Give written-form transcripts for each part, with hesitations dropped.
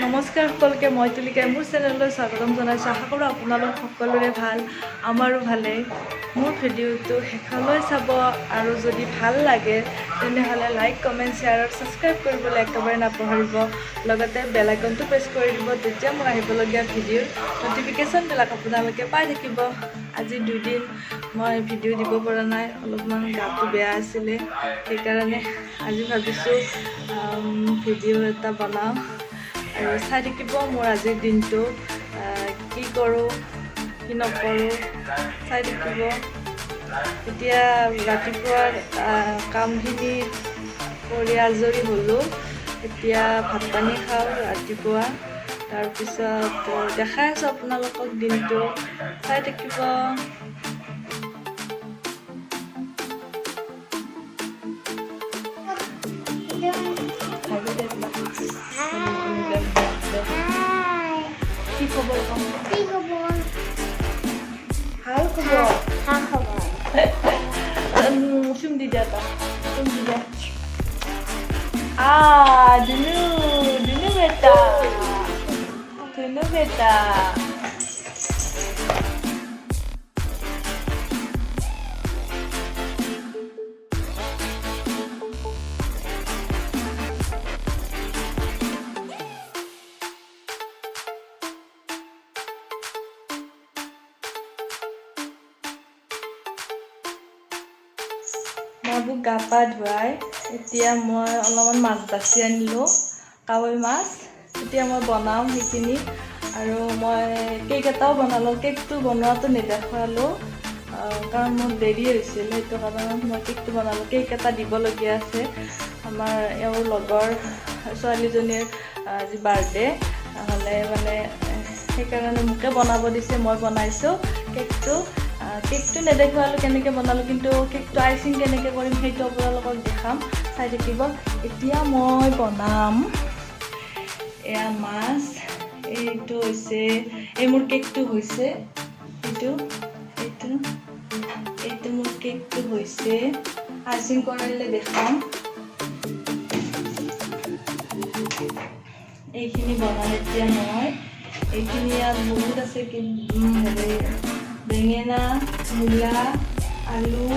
নমস্কাৰ সকলোকে, মই তুলিকাই মোৰ চেনেললৈ স্বাগতম জনাইছোঁ। আশা কৰোঁ আপোনালোক সকলোৰে ভাল, আমাৰো ভালেই। মোৰ ভিডিঅ'টো শেষলৈ চাব আৰু যদি ভাল লাগে তেনেহ'লে লাইক, কমেণ্ট, শ্বেয়াৰ আৰু ছাবস্ক্ৰাইব কৰিবলৈ একেবাৰে নাপাহৰিব। লগতে বেল আইকনটো প্ৰেছ কৰি দিব, তেতিয়া মোৰ আহিবলগীয়া ভিডিঅ'ৰ ন'টিফিকেশ্যনবিলাক আপোনালোকে পাই থাকিব। আজি দুদিন মই ভিডিঅ' দিব পৰা নাই, অলপমান গাটো বেয়া আছিলে, সেইকাৰণে আজি ভাবিছোঁ ভিডিঅ' এটা বনাওঁ আৰু চাই থাকিব মোৰ আজিৰ দিনটো, কি কৰোঁ কি নকৰোঁ চাই থাকিব। এতিয়া ৰাতিপুৱাৰ কামখিনি কৰি আজৰি হ'লোঁ। এতিয়া ভাত পানী খাওঁ ৰাতিপুৱা, তাৰপিছত দেখাই আছোঁ আপোনালোকক দিনটো, চাই থাকিব। কি খবৰ কম? কি খবৰ? ভাল খবৰ। ভাল খবৰ। চুম দি দিয়া, এটা চুম দি দিয়া। আ ধুনু, ধুনু বেটা, ধুনু বেটা। বাবুক গা পা ধুৱাই এতিয়া মই অলপমান মাছ বাছি আনিলোঁ, কাৱৈ মাছ। এতিয়া মই বনাম সেইখিনি আৰু মই কেক এটাও বনালোঁ। কেকটো বনোৱাটো নেদেখুৱালোঁ, কাৰণ মোৰ দেৰি হৈছিল, সেইটো কাৰণত মই কেকটো বনালোঁ। কেক এটা দিবলগীয়া আছে, আমাৰ এওঁৰ লগৰ ছোৱালীজনীৰ আজি বাৰ্থডে হ'লে মানে সেইকাৰণে মোকে বনাব দিছে। মই বনাইছোঁ কেকটো। কেকটো নেদেখুৱালোঁ কেনেকৈ বনালোঁ, কিন্তু কেকটো আইচিং কেনেকৈ কৰিম সেইটো আপোনালোকক দেখাম, চাই থাকিব। এতিয়া মই বনাম এয়া মাছ। এইটো হৈছে, এই মোৰ কেকটো হৈছে, এইটো এইটো এইটো মোৰ কেকটো হৈছে। আইচিং কৰিলে দেখাম। এইখিনি বনাম এতিয়া মই। এইখিনি ইয়াত বহুত আছে, হেৰি বেঙেনা, মূলা, আলু,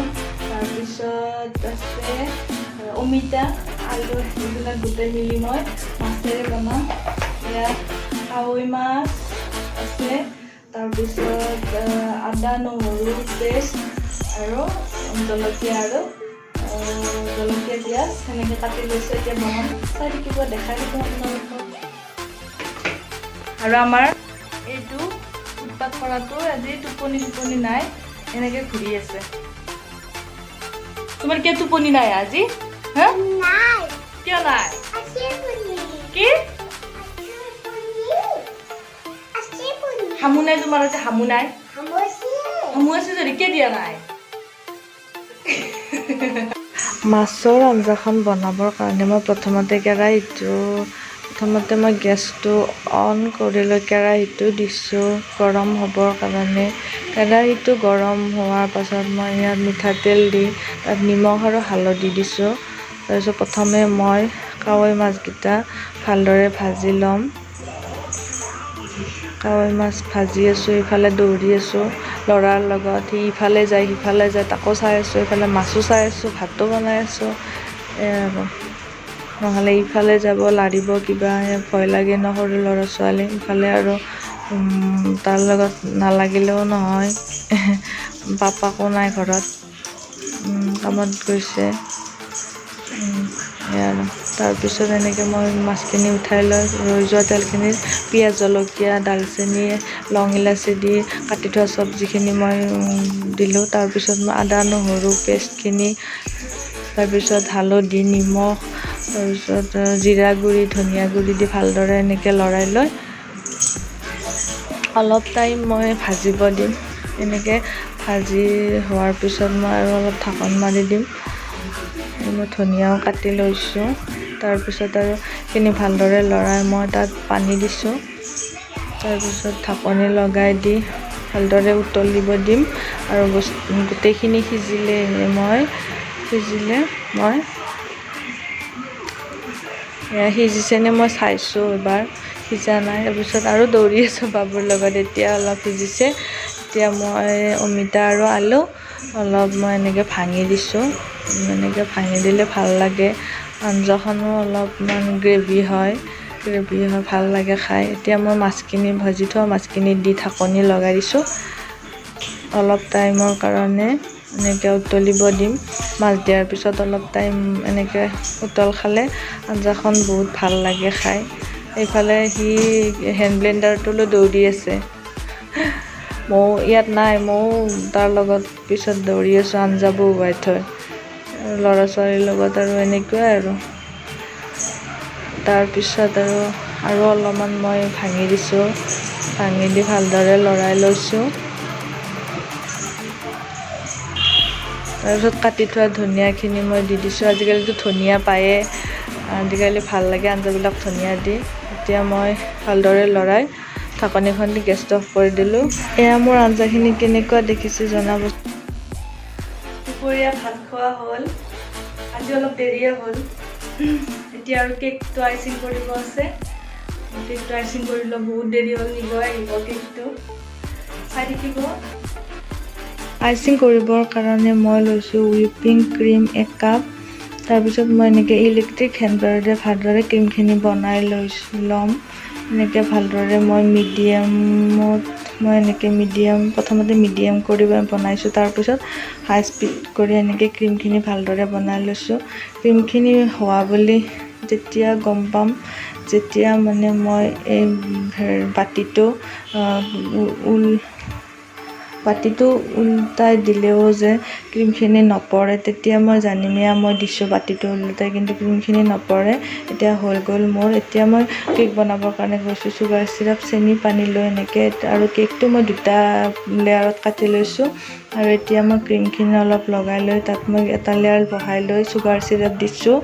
তাৰপিছত আছে অমিতা, আলু, এইবিলাক গোটেই মিলি মই মাছেৰে বনাম। ইয়াত কাৱৈ মাছ আছে, তাৰপিছত আদা নহৰু পেষ্ট আৰু জলকীয়া আৰু জলকীয়া, পিঁয়াজ সেনেকৈ কাটি লৈছোঁ। এতিয়া বনাম, চাই থাকিব, দেখাই থাকিম আপোনালোকক। আৰু আমাৰ এইটো উৎপাত কৰাটো আজি টোপনি চোপনি নাই, এনেকৈ ঘূৰি আছে। তোমাৰ কিয় টোপনি নাই আজি? হা? নাই। কিয় নাই? আছে পুনি। কি? আছে পুনি। হামু নাই তোমাৰ আজি? হামু নাই? হামছে। হামু আছে যদি কিয় দিয়া নাই? মাছৰ আঞ্জাখন বনাবৰ কাৰণে মই প্ৰথমতে মই গেছটো অন কৰি লৈ কেৰাহীটো দিছোঁ গৰম হ'বৰ কাৰণে। কেৰাহীটো গৰম হোৱাৰ পাছত মই ইয়াত মিঠাতেল দি তাত নিমখ আৰু হালধি দিছোঁ। তাৰপিছত প্ৰথমে মই কাৱৈ মাছকেইটা ভালদৰে ভাজি ল'ম। কাৱৈ মাছ ভাজি আছোঁ, ইফালে দৌৰি আছোঁ ল'ৰাৰ লগত, সি ইফালে যায় সিফালে যায়, তাকো চাই আছোঁ, ইফালে মাছো চাই আছোঁ, ভাতো বনাই আছোঁ। এয়া আৰু নহ'লে ইফালে যাব লাৰিব কিবা, ভয় লাগে ন সৰু ল'ৰা ছোৱালী। ইফালে আৰু তাৰ লগত নালাগিলেও নহয়, পাপাকো নাই ঘৰত, কামত গৈছে। এয়া আৰু তাৰপিছত এনেকৈ মই মাছখিনি উঠাই লৈ ৰৈ যোৱা তেলখিনিত পিঁয়াজ, জলকীয়া, ডালচেনি, লং ইলাচি দি কাটি থোৱা চব্জিখিনি মই দিলোঁ। তাৰপিছত মই আদা নহৰু পেষ্টখিনি, তাৰপিছত হালধি, নিমখ, তাৰপিছত জিৰা গুড়ি, ধনিয়া গুড়ি দি ভালদৰে এনেকৈ লৰাই লৈ অলপ টাইম মই ভাজিব দিম। এনেকৈ ভাজি হোৱাৰ পিছত মই আৰু অলপ ঢাকন মাৰি দিম। মই ধনিয়াও কাটি লৈছোঁ। তাৰপিছত আৰু এইখিনি ভালদৰে লৰাই মই তাত পানী দিছোঁ। তাৰপিছত ঢাকনি লগাই দি ভালদৰে উতলিব দিম আৰু গোটেইখিনি সিজিলে মই এয়া সিজিছেনে মই চাইছোঁ এবাৰ, সিজা নাই। তাৰপিছত আৰু দৌৰি আছোঁ বাবুৰ লগত। এতিয়া অলপ সিজিছে। এতিয়া মই অমিতা আৰু আলু অলপ মই এনেকৈ ভাঙি দিছোঁ। এনেকৈ ভাঙি দিলে ভাল লাগে, আঞ্জাখনো অলপমান গ্ৰেভি হয়, গ্ৰেভি হয়, ভাল লাগে খাই। এতিয়া মই মাছখিনি, ভাজি থোৱা মাছখিনি দি ঢাকনি লগাই দিছোঁ। অলপ টাইমৰ কাৰণে এনেকৈ উতলিব দিম। মাছ দিয়াৰ পিছত অলপ টাইম এনেকৈ উতল খালে আঞ্জাখন বহুত ভাল লাগে খাই। এইফালে সি হেণ্ড ব্লেণ্ডাৰটোলৈ দৌৰি আছে। ময়ো ইয়াত নাই, ময়ো তাৰ লগত পিছত দৌৰি আছোঁ আঞ্জা বহুৱাই থৈ। ল'ৰা ছোৱালীৰ লগত আৰু এনেকুৱাই আৰু। তাৰপিছত আৰু অলপমান মই ভাঙি দিছোঁ। ভাঙি দি ভালদৰে লৰাই লৈছোঁ। তাৰপিছত কাটি থোৱা ধনিয়াখিনি মই দি দিছোঁ। আজিকালিতো ধনিয়া পায়েই, আজিকালি ভাল লাগে আঞ্জাবিলাক ধনিয়া দি। এতিয়া মই ভালদৰে লৰাই ঢাকনিখন দি গেছটো অফ কৰি দিলোঁ। এয়া মোৰ আঞ্জাখিনি কেনেকুৱা দেখিছে জনাব। দুপৰীয়া ভাত খোৱা হ'ল, আজি অলপ দেৰিয়ে হ'ল। এতিয়া আৰু কেকটো আইচিং কৰিব আছে। কেকটো আইচিং কৰি লোৱা বহুত দেৰি হ'ল, নিব আহিব কেকটো, চাই থাকিব। আইচিং কৰিবৰ কাৰণে মই লৈছোঁ হুইপিং ক্ৰীম 1 কাপ। তাৰপিছত মই এনেকৈ ইলেক্ট্ৰিক হেণ্ডবেৰে ভালদৰে ক্ৰীমখিনি বনাই লৈছোঁ, ল'ম এনেকৈ ভালদৰে। মই মিডিয়ামত, মই এনেকৈ মিডিয়াম, প্ৰথমতে মিডিয়াম কৰি বনাইছোঁ, তাৰপিছত হাই স্পীড কৰি এনেকৈ ক্ৰীমখিনি ভালদৰে বনাই লৈছোঁ। ক্ৰীমখিনি হোৱা বুলি যেতিয়া গম পাম, যেতিয়া মানে মই এই বাতিটো বাতিটো উল্টাই দিলেও যে ক্ৰীমখিনি নপৰে, তেতিয়া মই জানিম। এয়া মই দিছোঁ বাতিটো ওলোটাই, কিন্তু ক্ৰীমখিনি নপৰে। এতিয়া হৈ গ'ল মোৰ। এতিয়া মই কেক বনাবৰ কাৰণে গৈছোঁ। চুগাৰ চিৰাপ, চেনি পানী লৈ এনেকৈ, আৰু কেকটো মই দুটা লেয়াৰত কাটি লৈছোঁ। আৰু এতিয়া মই ক্ৰীমখিনি অলপ লগাই লৈ তাত মই এটা লেয়াৰ বহাই লৈ চুগাৰ চিৰাপ দিছোঁ।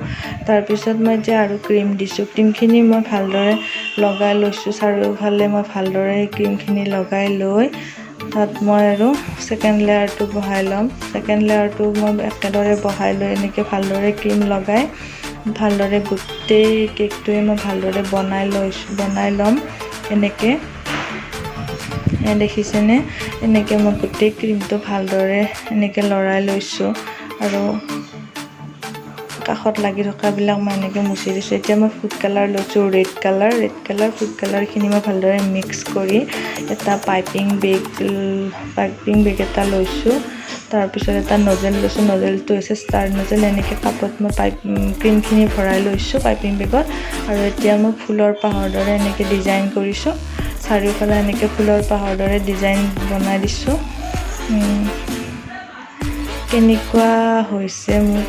তাৰপিছত মই এতিয়া আৰু ক্ৰীম দিছোঁ। ক্ৰীমখিনি মই ভালদৰে লগাই লৈছোঁ। চাৰিওফালে মই ভালদৰে ক্ৰীমখিনি লগাই লৈ তাত মই আৰু ছেকেণ্ড লেয়াৰটো বহাই ল'ম। ছেকেণ্ড লেয়াৰটো মই একেদৰে বহাই লৈ এনেকৈ ভালদৰে ক্ৰীম লগাই ভালদৰে গোটেই কেকটোৱে মই ভালদৰে বনাই লৈছোঁ, বনাই ল'ম এনেকৈ। দেখিছেনে? এনেকৈ মই গোটেই ক্ৰীমটো ভালদৰে এনেকৈ লৰাই লৈছোঁ আৰু কাষত লাগি থকাবিলাক মই এনেকৈ মুচি দিছোঁ। এতিয়া মই ফুড কালাৰ লৈছোঁ, red colour. Red colour food কালাৰখিনি মই ভালদৰে মিক্স কৰি এটা পাইপিং বেগ এটা লৈছোঁ। তাৰপিছত এটা নজেল লৈছোঁ। নজেলটো হৈছে ষ্টাৰ নজেল। এনেকৈ কাপত মই পাইপ ক্ৰীমখিনি ভৰাই লৈছোঁ পাইপিং বেগত। আৰু এতিয়া মই ফুলৰ পাহৰ দৰে এনেকৈ ডিজাইন কৰিছোঁ। চাৰিওফালে এনেকৈ ফুলৰ পাহৰ দৰে ডিজাইন বনাই দিছোঁ। কেনেকুৱা হৈছে মোক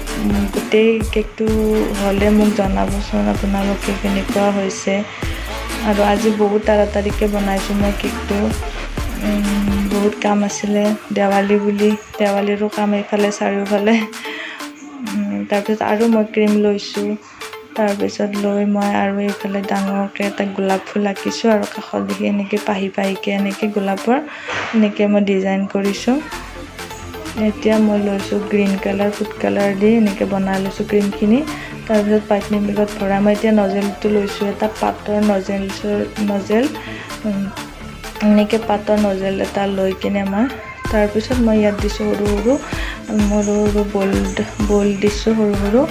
গোটেই কেকটো হ'লে মোক জনাবচোন আপোনালোকে কেনেকুৱা হৈছে। আৰু আজি বহুত তাড়াতাড়িকৈ বনাইছোঁ মই কেকটো। বহুত কাম আছিলে দেৱালী বুলি, দেৱালীৰো কাম এইফালে চাৰিওফালে। তাৰপিছত আৰু মই ক্ৰীম লৈছোঁ। তাৰপিছত লৈ মই আৰু এইফালে ডাঙৰকৈ এটা গোলাপ ফুল আঁকিছোঁ আৰু কাষত দেখি এনেকৈ পাহি পাহিকৈ এনেকৈ গোলাপৰ এনেকৈ মই ডিজাইন কৰিছোঁ। এতিয়া মই লৈছোঁ গ্ৰীণ কালাৰ ফুড কালাৰ দি এনেকৈ বনাই লৈছোঁ ক্ৰীমখিনি। তাৰপিছত পাইপিং বেগত ভৰাই মই এতিয়া নজেলটো লৈছোঁ, এটা পাতৰ নজেল। এনেকৈ পাতৰ নজেল এটা লৈ কিনে মই তাৰপিছত মই ইয়াত দিছোঁ সৰু সৰু সৰু সৰু বল, বল দিছোঁ সৰু সৰু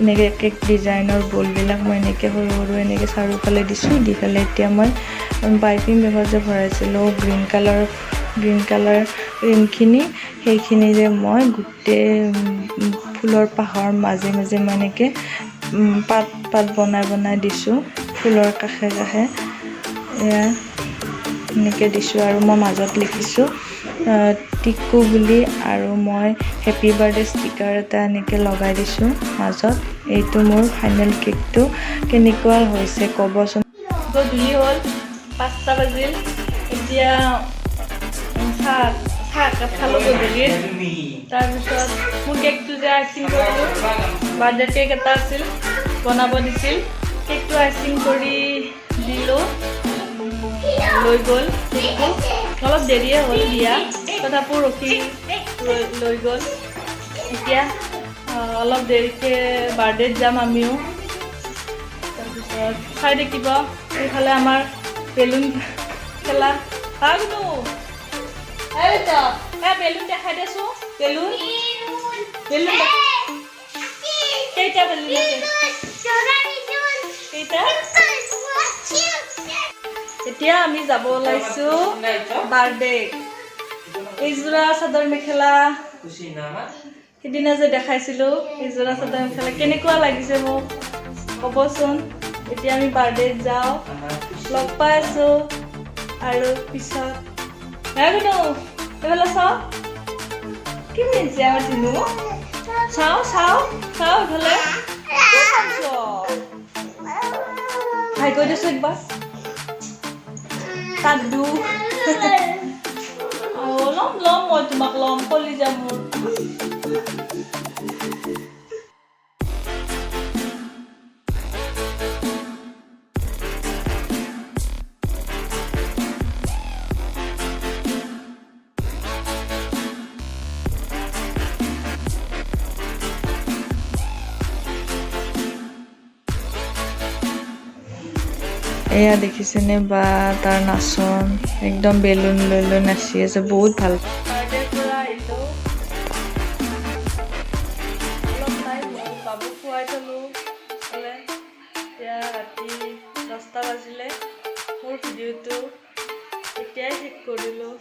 এনেকৈ কেক ডিজাইনৰ বলবিলাক মই এনেকৈ সৰু সৰু এনেকৈ চাৰিওফালে দিছোঁ। দি পেলাই এতিয়া মই পাইপিং বেগত যে ভৰাইছিলোঁ গ্ৰীণ কালাৰ ক্ৰীমখিনি, সেইখিনিৰে মই গোটেই ফুলৰ পাহৰ মাজে মাজে মই এনেকৈ পাত পাত বনাই বনাই দিছোঁ ফুলৰ কাষে কাষে। এয়া এনেকৈ দিছোঁ আৰু মই মাজত লিখিছোঁ টিকু বুলি আৰু মই হেপী বাৰ্থডে ষ্টিকাৰ এটা এনেকৈ লগাই দিছোঁ মাজত। এইটো মোৰ ফাইনেল কেকটো কেনেকুৱা হৈছে ক'বচোন। গধূলি হ'ল, 5টা বাজিল। এতিয়া চাহ চাহ একাপ খালোঁ গধূলিৰ। তাৰপিছত মোৰ কেকটো যে আইচিং কৰিলোঁ, বাৰ্থডে কেক এটা আছিল, বনাব দিছিল, কেকটো আইচিং কৰি দিলোঁ। লৈ গ'ল কেকটো। অলপ দেৰিয়ে হ'ল দিয়া, তথাপিও ৰখি লৈ গ'ল। এতিয়া অলপ দেৰিকৈ বাৰ্থডেত যাম আমিও। তাৰপিছত চাই থাকিব। এইফালে আমাৰ বেলুন খেলা। হা গুনু, এই বেলুন দেখাই দেচোন। বেলুন, বেলুন কেইটা বেলুন আছে? কেইটা? এতিয়া আমি যাব ওলাইছো বাৰ্থডে। এইযোৰা চাদৰ মেখেলা, সিদিনা যে দেখাইছিলো, এইযোৰা চাদৰ মেখেলা কেনেকুৱা লাগিছে মোক ক'বচোন। এতিয়া আমি বাৰ্থডেত যাওঁ, লগ পাই আছো আৰু পিছত। হে গুনু, এইফালে চাওঁ। কি পিন্ধিছে আমাৰ চিনু? চাওঁ, চাওঁ, চাওঁ এইফালে। কি চাইছ? হাই কৈ দিছো একবাৰ। তাত দুখ। অ' ল'ম, ল'ম, মই তোমাক ল'ম, কলিজা মোৰ। এয়া দেখিছেনে বা তাৰ নাচন, একদম বেলুন লৈ লৈ নাচি আছে, বহুত ভাল। বাৰ্থডেৰ পৰা আহিলোঁ, অলপ টাইম হ'ল, বাবুক খুৱাই থ'লোঁ হ'লে। এতিয়া ৰাতি 10টা বাজিলে। মোৰ ভিডিঅ'টো এতিয়াই শেষ কৰিলোঁ।